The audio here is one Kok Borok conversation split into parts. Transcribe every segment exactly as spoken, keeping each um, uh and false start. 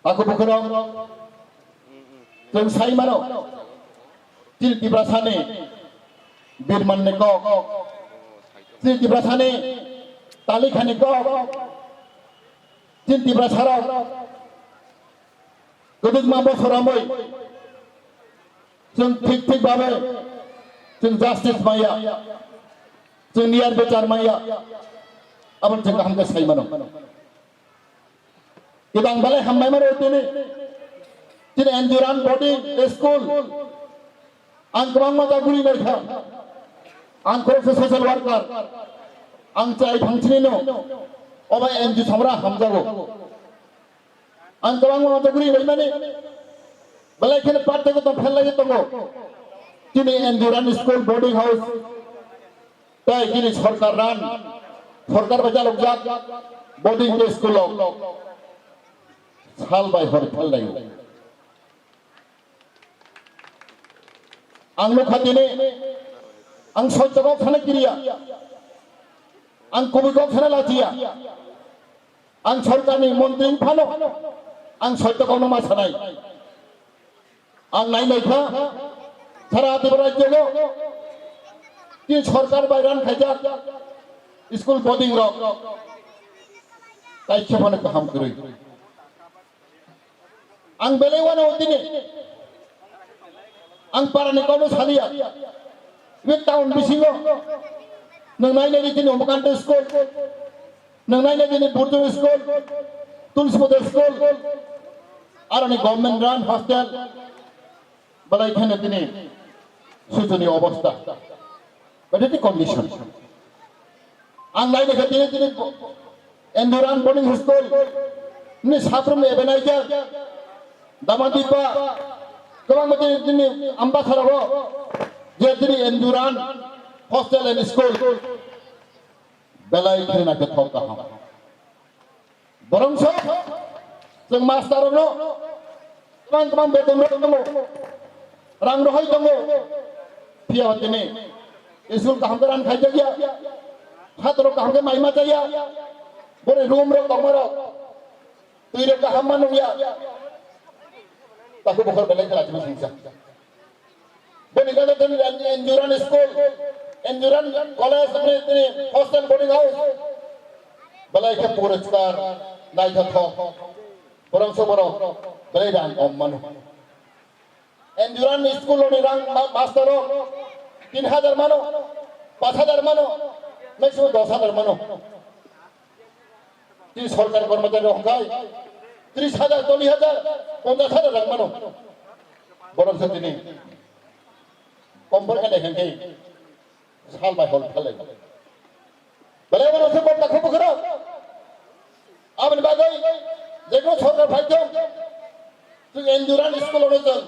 Takhuk bukhurok, chwng sai mano, chini Tiprasani birmanni kok, chini Tiprasani talikhani kok, chini Tiprasarok kwdwkma bosor romwi chwng thik thik babe chwng justice maya, chwng niyar bichar maya, abo chwng kaham khe sai mano. Kidang belai hambai mano tini. Tini N G O run boarding school. Ang kwbangma jaguri naikha. Ang khoroksa social worker. Ang chai phangchini no. Obai N G O samra hamjago. Ang kwbangma jaguri naimani. Belai kheno party ko tong phelai tongo. Tini N G O run school boarding house. Tei chini sorkar run, sorkar bai chalokjak boarding school o sal bai hor phellaio. Ang nukha tini, ang soityo kok sana kiriya, ang kubui kok sana lachiya, ang sorkarni montri phano, ang soityo kokno ma sanai. Ang nai naikha, sara Tripura rajyo o tini sorkar bai run khaijak school boarding rok kaisa phano kaham kwrwi. Ang belai uanao tini, ang parani kokno saliya, bini town bisingo nwng nai nai tini Umakanta school, nwng nai nai tini Burjung school, Tulsipata school, aroni government run hostel, belai kheno tini suchuni obostha, belai tini condition. Ang nai naikha tini tini N G O run boarding school ni saprumni Ebenezer, Damadipa, kwbangma tini tini Ambasarago je tini N G O run hostel and school belai kheno naikhe thok kaham. Borongso chwng master rokno kwbang kwbang beton rok tongo, rang rohoi tongo, phiya tini school kaham khe run khaijak ya, chhatro kaham khe mai ma chaya, boni room rok tongma rok, twi rok kaham ma nungya, takhuk bukhur belai khe lachima singsa. Boni gana tini N G O run school, N G O run college, tini, tini hostel boarding house. Belai khe poriskar, naithothok. Borongso borok belai rang kom mano. N G O run school ni rang ma-, master rok tin hajar mano, panch hajar mano, maximum dos hajar mano. Tini sorkar kormochari rok hwnkhe tris hajar, chollish hajar, ponchash hajar rang mano. Borok se tini kom borok khe naikha khe sal bai hor phalai. Belai borok se bok takhuk bukhurok. Aboni bagwi jekunu sorkar phaithok, chwng N G O run school-o chwng,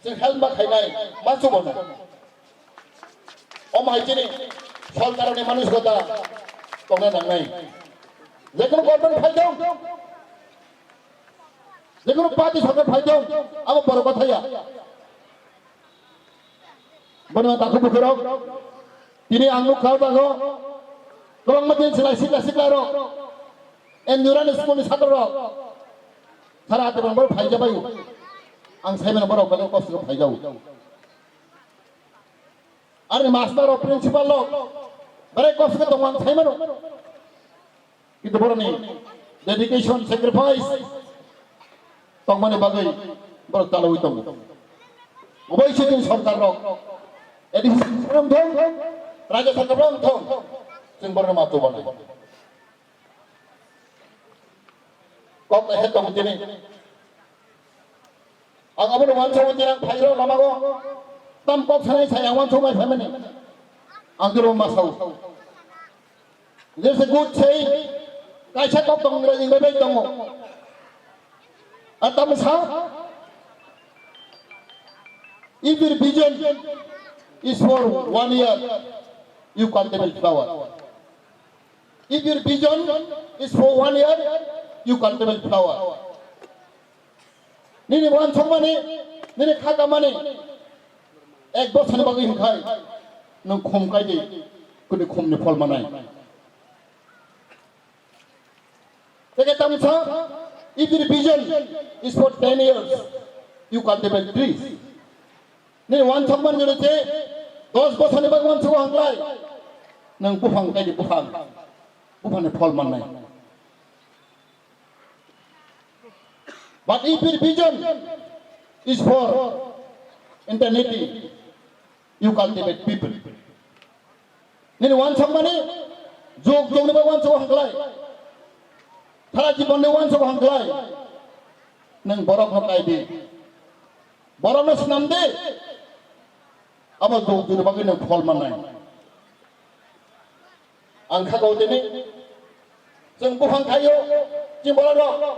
chwng help ma khainai, ma chubono. Omo hai chini sorkarni manusikota tongna nangnai. Jekunu government phaithok, jekunu party sorkar phaithok, abo borok kotha ya. Bono takhuk bukhurok, tini ang nukha o jago, kwbangma din chwla sikla sikla rok, N G O run school-ni chhatro rok, sara ati borok phaijabaio. Ang saimano borok belai kosto khe phaijago. Aroni master rok, principal rok, belai kosto khe tongo ang saimano. Kintu borokni dedication, sacrifice tongmani bagwi borok chalaui tongo. Obo se chini sorkar rok, A D C sorkar wng thung, rajya sorkar wng thung, chwng borokno ma chubanai. Kok kaisa tongo tini. Ang abono uansukgo tini ang phairok lamago. Tam kok sanai sai ang uansuk bai phaimani. Ang tini ma sao. Jese good saying, kaisa kok tong rai bai tongo. Atam sa, if your vision is for one year, you can't even flower. If your vision is for one year, you can't even flower. Nini uansukmani, nini khakamani ek bosani bagwi hinkhai nwng khum kaidi kuni khumni phol manai. Teke tamsa If your vision is for ten years, you cultivate trees. Nini wansokmani jora se dos bosorni bagwi wansok hangklai, nwng buphang kaidi buphang, buphangni phol mannai. But if your vision is for eternity, you cultivate people. Nini wansokmani jog jogni bagwi wansok hangklai, sara jibonni wansok hangklai, nwng borokno kaidi, borokno swnamdi, abo jog jogni bagwi nwng phol mannai. Ang kha kau tini, chwng buphang khaio, chini borok rok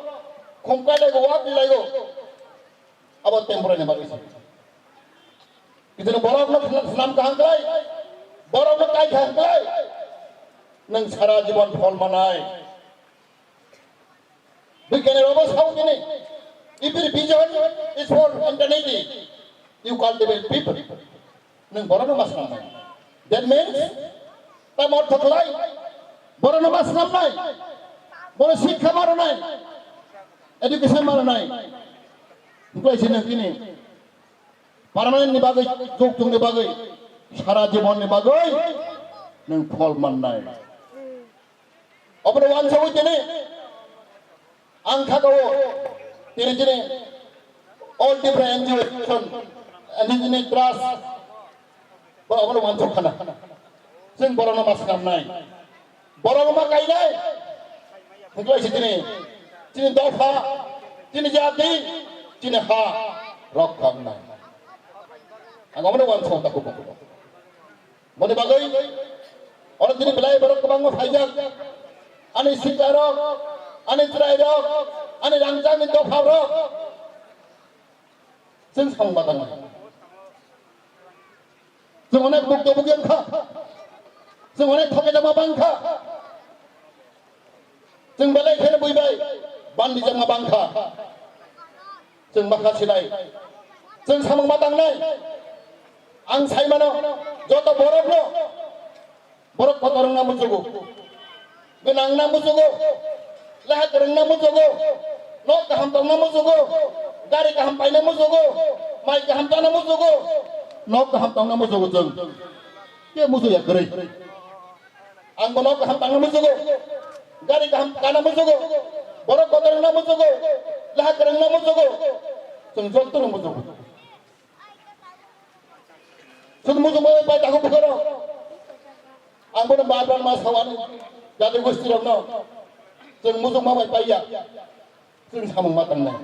khum kai laigo, wak di laigo, abo temporary ni bagwi se. Kisa borok no swnam kaham klai, borok no kai kaham klai, nwng sara jibon phol manai. Bigyani rogo sao tini, if your vision is for eternity, you cultivate people. Nwng borok no ma swnamnai. That means, tamo ortho khlai, borok no ma swnamnai, borok sikha ma rwnai, education ma rwnai. Wngkhlai se nwng tini permanent ni bagwi, jog jogni bagwi, sara jibon ni bagwi nwng phol mannai. Obono wansugwi tini ang kha kau tini tini all Tripura N G O action, N G O ni trust, bo obono wansuk khana. Chwng borokno ma swnamnai, borok ma kainai, wngkhlai se tini, tini dopha, tini jati, tini ha rok khangnai. Ang obono wansuk ta kubuk. Boni bagwi oro tini belai borok kwbangma phaijak. Ani sikla rok, ani chwrai rok, ani rangchakni dopha rok. Chwng samung ma tangnai. Chwng onek bukto bukya wngkha. Chwng onek thokjama bangkha. Chwng belai kheno buibai bandi jama bangkha. Chwng bakha sinai. Chwng samung ma tangnai. Ang sai mano joto borokno, borok kotor wngna muchugo. Gwnang wngna muchugo. Leha kwrwng wngna muchugo. Nok kaham tongna muchugo. Gari kaham paina muchugo. Mai kaham chana muchugo. Nok kaham tongna muchugo chwng. Ke muchuya kwrwi. Ang bono kaham tangna muchugo, gari kaham kana muchugo, borok kotor wngna muchugo, leha kwrwngna muchugo, chwng jotono muchugo. Chwng muchungma bai pai takhuk bukharo. Ang bono bar bar ma sawani jati gosti rokno. Chwng muchungma bai paiya. Chwng samung ma tangnai.